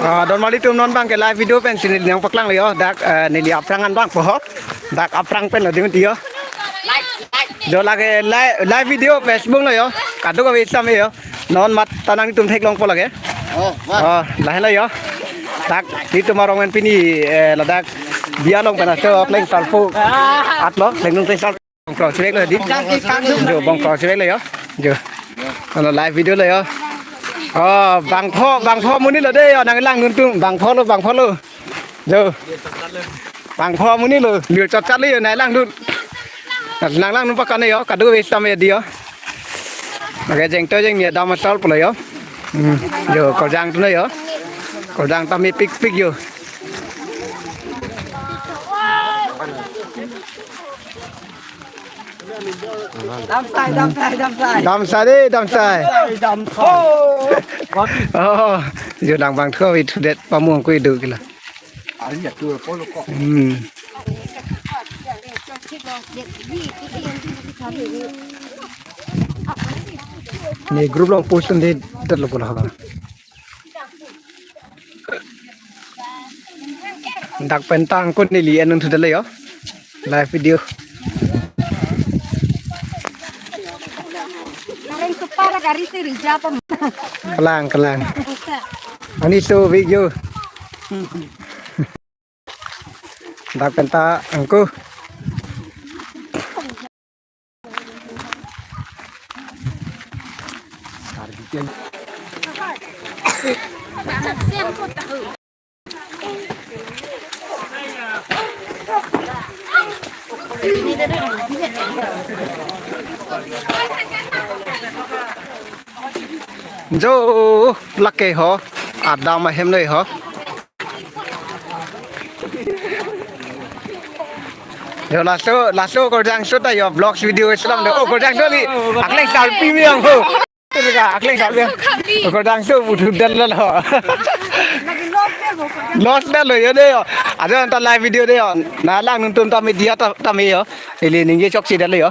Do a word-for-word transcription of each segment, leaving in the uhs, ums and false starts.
Ah, don mali atum, non bang ke live video pensi neli nangpaklang lo yo. Dak, eh, neli aphrang an bang po ho. Dak aphrang pen lo ding yo. Do lake live, live video Facebook lo yo. Kadokave sitame yo. Non mat ta nanglitum theklongpo lake. Oh, wah. Oh, lahenlo yo. Dak nelitum arong pen pini, eh, ladak bi along pen aso Klengsarpo at lo, Klengdung Klengsarpo. Bongkrok chevek lo di. Jo, bongkrok chevek lo yo. Jo. Ano live video lo yo. Oh, bangpho, bangpho amonit lo de yo, nanglangdun atum, bangpho lo, bangpho lo. Jo. Bangpho amonit lo, lir chotchat lo yo, nanglangdun. Nanglangdun pakane yo, kadokave sitame di yo. Lake jengto jengni adam asal pulo yo. Hmm, jo, Karjang atum lo yo. Karjang ta mepikpik yo. Damsai, damsai, damsai. Damsai de, damsai. Damsai. Oh, jo lang bangthu avi thudet pamung kui do kila. Ari ya tu polo ko. Hmm. Ne group along post un-edet lo ko la. Dak pen ta angkun neli en un thudet lo yo. Live video. Kareng tu para gari si rija pam. Kelang, kelang. Ani so video. Dak pen ta angku. Jo, lake ho, adam ahem noi ho. Yo, laso, laso Karjang aso ta yo vlogs video selam de. Oh, Karjang aso li. Aklengsarpi mi ang ho. Aklengsarpi. Oh, Karjang aso bu thudet lo lo. Loss det lo yo de yo. Ada anta live video de yo. Nanglangdun atum ta media ta, tame yo. Ili ningje chokche det lo yo.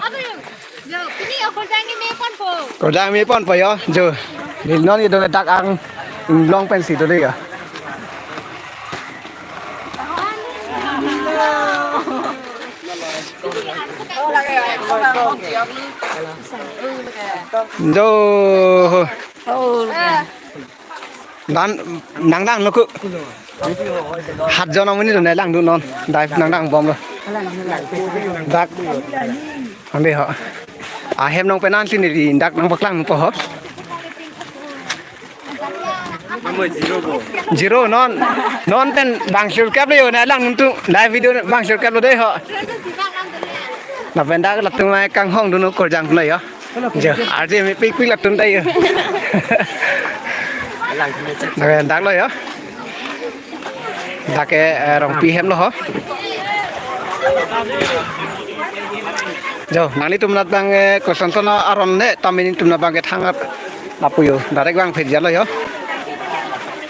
Jo, pini o Karjang ni me ponpo. Karjang me ponpo yo, jo. Neli non ido dak anglong pensi do le yo. Jo. Dan nangdang lo ko. Hatjon amonit do nanglangdun non. Dive nangdang bomlo. Dak. Ande ho. Ahem nong penan sini di dak nangpaklangpo ho. Zero non. Non pen bang sure kep lo yo nanglangdun atum. Live video bang sure kep lo de ho. Lapen dak latum mai kanghongdun o Karjang atum lo yo. Jo, arje mepikpik latum ta yo. Lapen dak lo yo. Dak ke, eh, Rongpi ahem lo ho. Jo, nanglitum nat bang, eh, koson son aron ne, tame nelitum nat bang ke thangnat lapu yo. Direct bang pherja lo yo.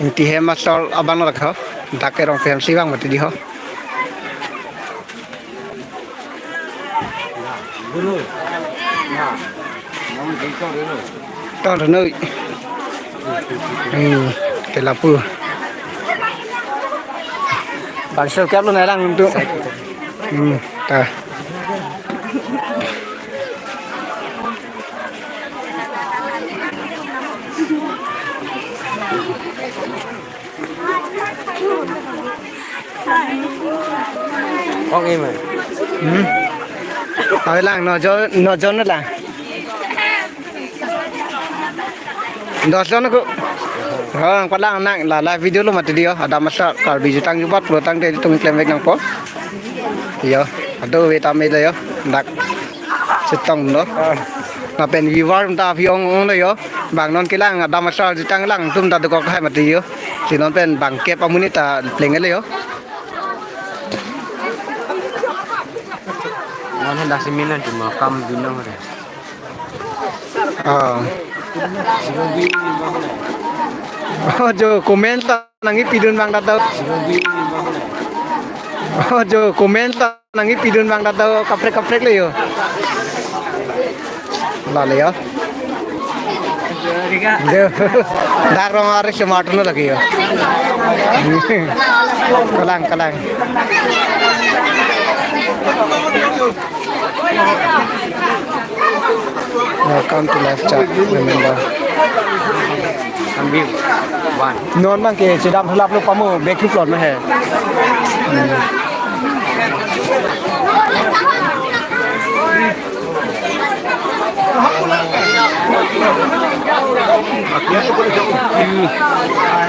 Ingti hem asor abang lo ho. Dak ke Rongpi ahem si bang mati di ho. Tong noi. Hmm, ke lapu. Bang sure kep lo nanglangdun atum. Hmm, ta. Ong ima. Hmm. Awe lang, no jo, no jo no lang. Dos jon ko. Rong palang nang la live video lo mati di yo. Adam asar Karbi jutang jubat pulo tangte itum klem vek nangpo. Yo, ado ve tame lo yo. Dak chetong lo. Lapen viewer ta api ong ong lo yo. Bang non kelang adam asar jutang lang atum ta dokok hai mati yo. Si non pen bang kep amonit ta pleng lo yo. Non hendak seminar cuma kam binong ada. Ah. Oh, jo comment ta nangkepidun bang ta do. Oh, jo comment ta nangkepidun bang ta do, kaprek kaprek lo yo. La le yo. Deu. Dak rong ari smart no lagi yo. Kalang, kalang. Welcome to live chat. Remember. One. Non bang ke chedam hulap lo pamo back to plot ma he. Hmm.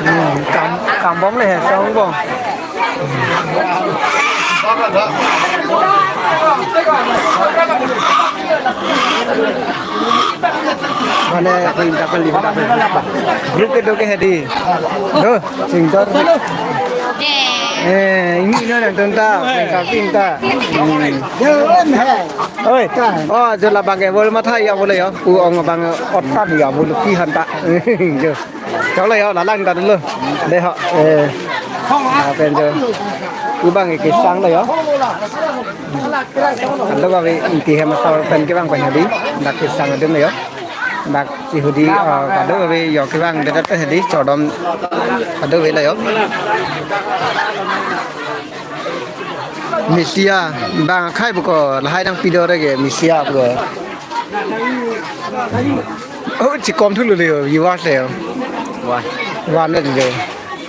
Hmm, kam, kam bom le he, song bom. Mane, group kedo ke hedi. Do, singtor. Eh, ini no nang tonta, nang kapin ta. Hmm. Oi. Oh, jo labang ke bol mathai ya bole yo. Pu ong bang otan ya bole pi han ta. Jo. Chok lo yo, lalang ta dulu. Dei ho. Eh. Lapen jo. Pu bang ke sang lo yo. Ando ba wi inti hem asor pen kevang pen hedi. Dak kesang adun lo yo. Dak si hedi, ah, kadokave yo kevang dei ta hedi, chodom kadokave lo yo. Misia, bang akhai buko, lahai dang pidore ke, misia buko. Oh, chikom thu lo le yo, viewers le yo. Wah. Wan le yo.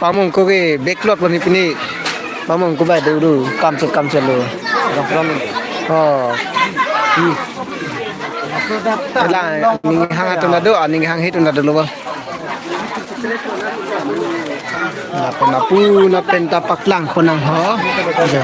Pamung ko ke backlot pini pini. Pamung ko bai dulu, kamchot kamchot lo. Oh. Hmm. Ela, ning hang atum ta do, ah, ning hang hitum ta dolo ba. Lapen lapu, lapen ta paklang pon nang ho. Ya.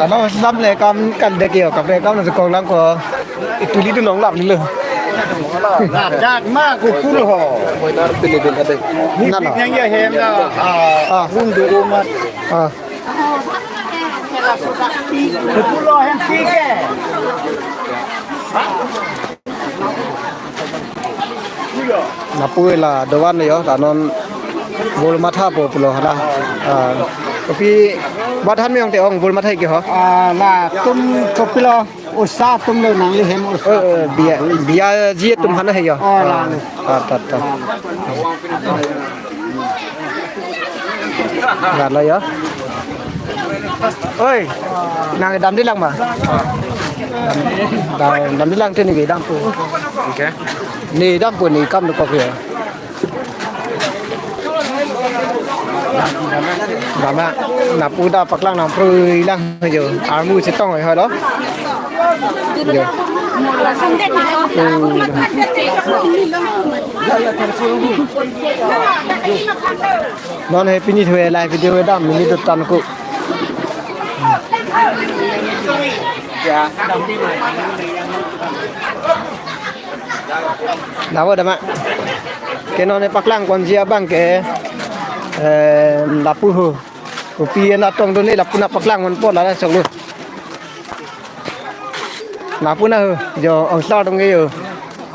Ano, sedam le kam kan dek yo, kape kam na kong lang ko. Itu li tu nong lap ni lo. Ladak ma kupul ho. Nana. Yang ya hem na, ah, ah, rum du mat. Ah. Kupul ho hem pike. Lapu la dovan yo, ta non bol mathapo pulo hala. Ah, kopi bat han meyong te ong bol matha ke ho. Ah, latum kopilo usa atum lo nangli hem usa. Eh, eh, biya, biya ji atum han he yo. Oh, la, la. Ah, ta, ta. Galo yo. Oi, nang dam di lang ma? Dam, dam, dam di lang te ni ke dam pu. Okay. Ni dam pu ni kam dukok ya. Dam na, lapu ta paklang nang prui lang jo. Armu chetong oi ho lo. Jo. Hmm. Non he pini thu live video dam mini do tan ko. Ya. Dabo dama. Ke non he paklang konji abang ke, eh, lapu ho. Kopi na tong do ne lapu na paklang mon po la chok lo. Lapu na ho, jo ong sar dong ke yo.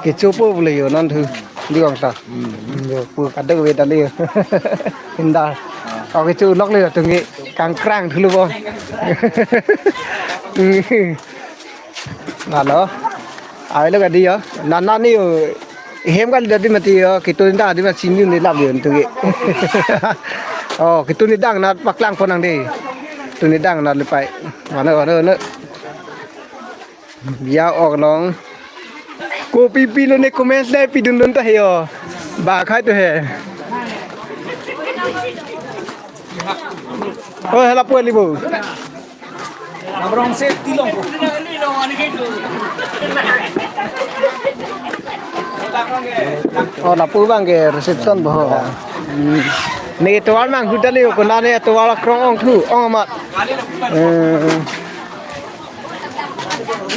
Kecho po bole yo non thu. Di ong sar. Hmm. Jo pu kadokave dali yo. Inda. Kau kecho lok le tung ke kangkrang thu lo bo. Halo. Ai lo kadi yo. Nana ni yo. Hem kali dadi mati yo. Kitun ta di ma sinu ni lap yo tung ke. Oh, kitun ni dang na paklang pon nang de. Tun ni dang na lepai. Mano, mano, mano. Ya, ok long. Kopi pilo ne comments le pidun dun ta he yo. Ba khai to he. Oh, hala pu libo. Abrong se tilong ko. Oh, lapu bang ke reception bo. Hmm. Ne tovar nang hudali ko na ne tovar krong ong thu ong amat. Eh.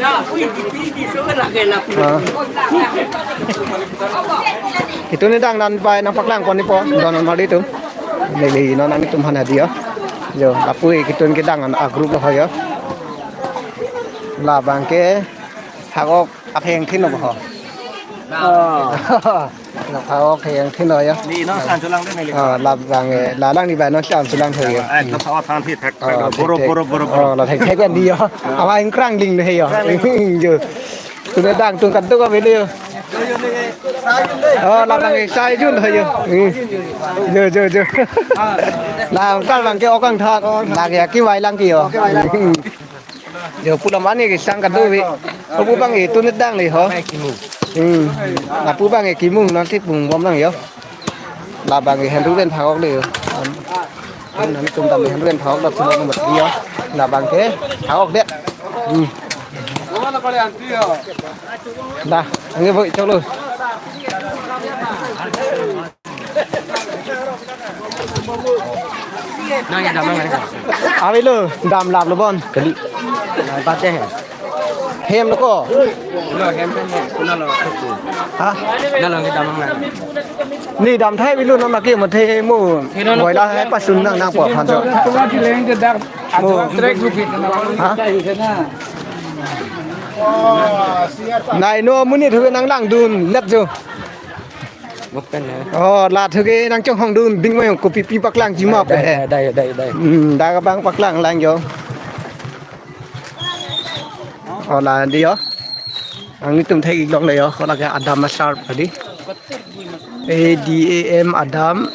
Ah. Kitun ni dang nan pai nang paklang pon ni po, don nan mali tu. Lele non nang itum han hadi yo. Yo, lapu kitun kedang an a group lo ho yo. Labang ke hak-ok apheng thin ho. Oh. Hak-ok apheng thin ho ya. Ni non san chulang de ni. Oh, labang ke, la lang ni ba non san chulang ho ya. Ai, to sa thang thi thek. Oh, boro, thek, boro, boro, boro. Oh, la thek thek kan di ya. Ama ingkrang ling le ya. Yo. Tune dang tung kan tu ka bele yo. Oh, labang ke sai jun ho yo. Yo, yo, yo. Labang kal bang ke okang thak. Lagi ya ki wai lang ki yo. Yo, pulam ani ke sang kado we. Lapu bang itu nedang le ho. Hmm. Lapu bang ke kimung nanti pung bom lang yo. Labang ke henru ven phak-ok le yo. Nanti tum tam henru ven phak-ok le silo nomor yo. Labang ke phak-ok de. Hmm. Dah, angge boy cholo. Nang yang damang mana? Avelo, dam lap lo bon. Kali. Baca ya. Hem lo ko. Lo hem hem hem. Kuna lo. Ha? Na lo yang damang mana? Ni dam thai avelo non lagi mate mo. Boila hai pasun nang nang po phan jo. Mo. Ha? Nai no monit thu nang langdun let jo. Bukan ya. Oh, la thu ke nang chonghong dun ding mai kopi pi paklang ji map. Dai, he. Dai, dai, dai. Hmm, dak abang paklang lang jo. Oh, la di yo. Nanglitum thek-ik longle yo. Ko lake Adam Asar tadi. A D A M Adam.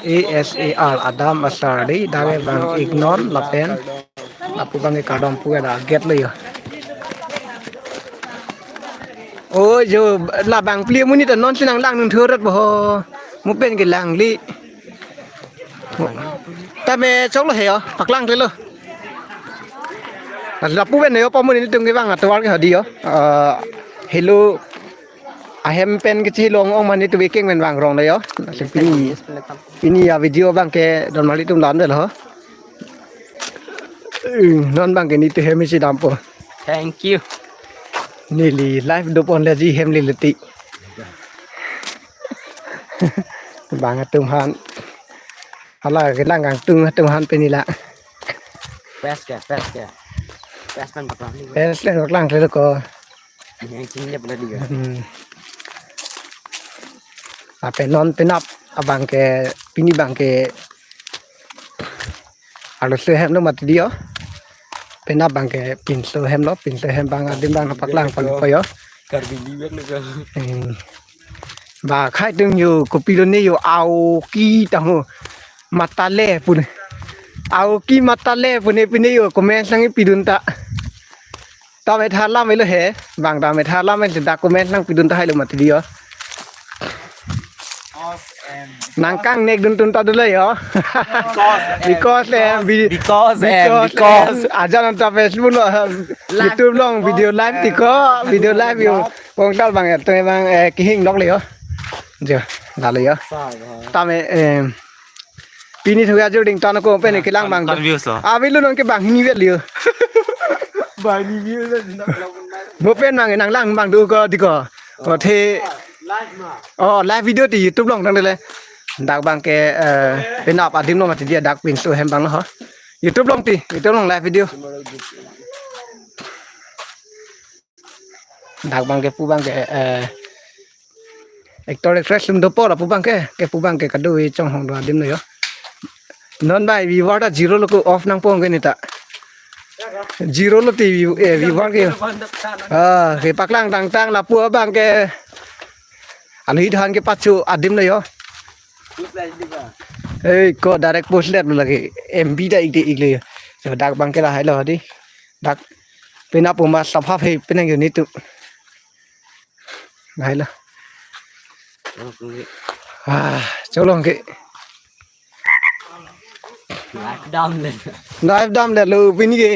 A S A R Adam Asar di. Dak abang ik non lapen. Lapu bang ke kardom pu ke la gate lo yo. Oh, jo, labang pli monit non si nang langdun thuret bo ho. Mo pen ke lang li. Tame choklo he yo, paklang te lo. Lapu pen yo pa monit tum ke bang atovar ke hadi yo. Eh, helo. Ahem pen ke chilong ong mani tu biking men bang rong le yo. Pini, pini ya video bang ke don mali tum lan de lo. Eh, non bang ke ni te hem isi dampo. Thank you. Neli live do pon le ji hem le leti. Bang atum han. Hala ke lang kangtung atum han pini la. Pes ke, pes ke. Pes pen paklang ni. Pes pen paklang le ko. Yang chingnya pernah dia. Hmm. Ape non penap abang ke pini bang ke alo se hem lo mati di yo. Penap bang ke pinso hem lo, pinso hem bang adim bang paklang pon po yo. Karbi liwek lo ko. Hmm. Ba khai tung yo kopi lo ne yo aoki tang ho. Matale pune. Aoki matale pune pine yo comment sang pidun ta. Tame tharlam elo he, bang tame tharlam elo dak comment nang pidun ta hai lo mati di yo. Nang kangnek dun tun ta dolo yo. Because em, bi- Because em, because because em. Ajan ta Facebook lo, YouTube long video live tiko, video live yo. Pongtal bang ya, tame bang, eh, kihing lok le yo. Jo, dale yo. Tame, em, pini thu ajur ding tan ko pen kelang bang. Confuse lo. Avelo non ke bang hini vel yo. Bang hini vel. Bo pen bang nang lang bang du ko di ko. Ko the. Oh, live video ti YouTube long tang le. Dak bang ke, eh, penap adim long mati dia dak pinso hem bang lo ho. YouTube long ti, YouTube long live video. Dak bang ke pu bang ke, eh, actor actress sum dopo lapu bang ke, ke pu bang ke kado-i chonghong do adim lo yo. Non bai viewer ta zero lo ko off nang pong ke ni ta. Zero lo ti view-, eh, viewer ke. Ah, ke paklang tang tang lapu bang ke. Alohi than ke pachu adim lo yo. Ei ko direct post let lo lagi. M B da ik de ik le yo. So dak bang ke lahai lo di. Dak penap uma sapha phe penang yo ni tu. Lahai lo. Ah, cholong ke. Live dam le. Live dam le lo pini ke.